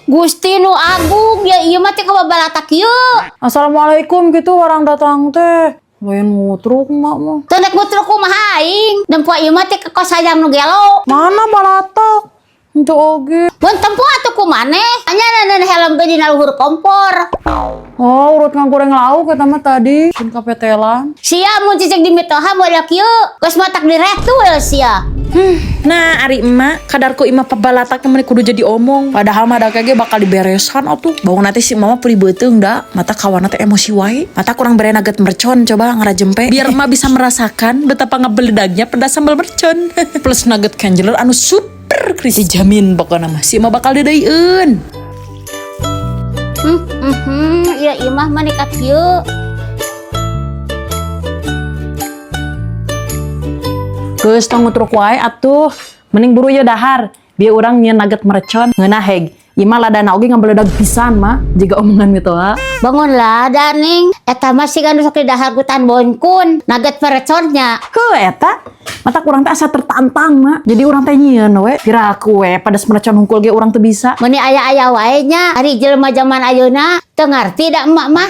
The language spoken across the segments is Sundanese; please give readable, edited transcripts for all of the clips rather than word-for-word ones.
Gusti nu agung ya, ieu mah teh kababalatak ieu. Assalamualaikum gitu orang datang teh. Lain ngutruk mak mah. Teu nek ngutruk kumaha aing? Nempo ieu mah teh kos hayam nu gelo. Mana balatak? Henteu oge. Mun tempo atuh ku maneh. Anya naneun helm teh dina luhur kompor. Oh, urut ngagoreng lauk eta mah tadi. Cin kapetelan. Sia mun cicing di mitoha model kieu, geus matak diretul sia. Nah, ari emak, kadarku imah pabalatak meni kudu jadi omong. Padahal mah da ge bakal diberesan atuh. Bau nanti si mama puri beuteung da, mata kawana teh emosi wae. Mata kurang bere nugget mercon coba ngarajempe. Biar emak bisa merasakan betapa ngebeledagnya pedas sambal mercon. Plus nugget kanjeler anu super crispy. Dijamin pokoknya mah si emak bakal deudeuieun. Iya imah mah nekat kieu. Geus tong ngutruk wae atuh. Mending buru ye dahar. Biar urang nyieun nugget mercon ngeunah heg. Imah ladana oge ngabeledag pisan mah jiga omongan mitoha. Bangun lada ning, eta mah siga nu sok didahar ku Tan Bonkun, nugget merconnya. Heuh eta mata kurang teh asa tertantang mah. Jadi urang teh nyieun we. Piraku we pedas mercon hungkul ge urang teu bisa. Meuni aya-aya wae nya, ari jelema zaman ayeuna teu ngarti da emak mah.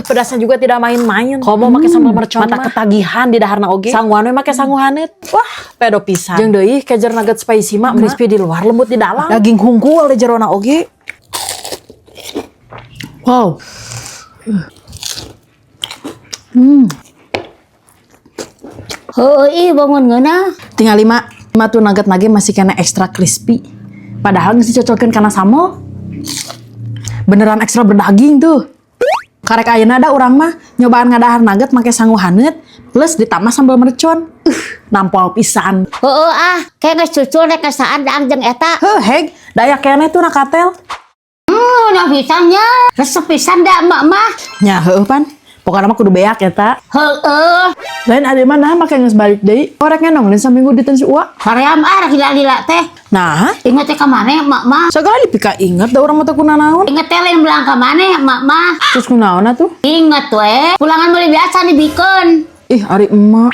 Pedasnya juga tidak main-main. Komo make sambal mercon mata ketagihan di daharna oge. Sanguan we make sangu haneut. Wah, pedo pisan. Jeung deui kejer nugget spicy mah crispy di luar, lembut di dalam. Daging hungkul di jerona oge. Wow. Heueuh ih bangun ngeunah. Tinggal lima, lima tuh nugget nage masih kena ekstra crispy. Padahal geus dicocolkeun kana sambal. Beneran ekstra berdaging tuh. Karek ayeuna da urang mah nyobaan ngadahar nugget make sangu haneut plus ditambah sambal mercon. Nampol pisan. Heueuh ah, kayak geus cucul rek ngasaan daang jeung eta. Heuh, heg, daya keneh tuh nakatel. Nah pisan nya. Resep pisan da emak mah. Nya heueuh pan. Pokoknya mah kudu beak eta. Heueuh. Lain ari mana make geus balik deui. Orek ngenong lain saminggu diten si Uwa. Hoream ah rek lila-lila teh. Nah, Inget teh ka maneh emak mah. Sagala dipika inget da urang mah teu kunanaon. Inget teh lain belang ka maneh emak mah. Terus kunaon atuh? Inget we, pulangan meuli biasa dibikeun. Ih, ari emak.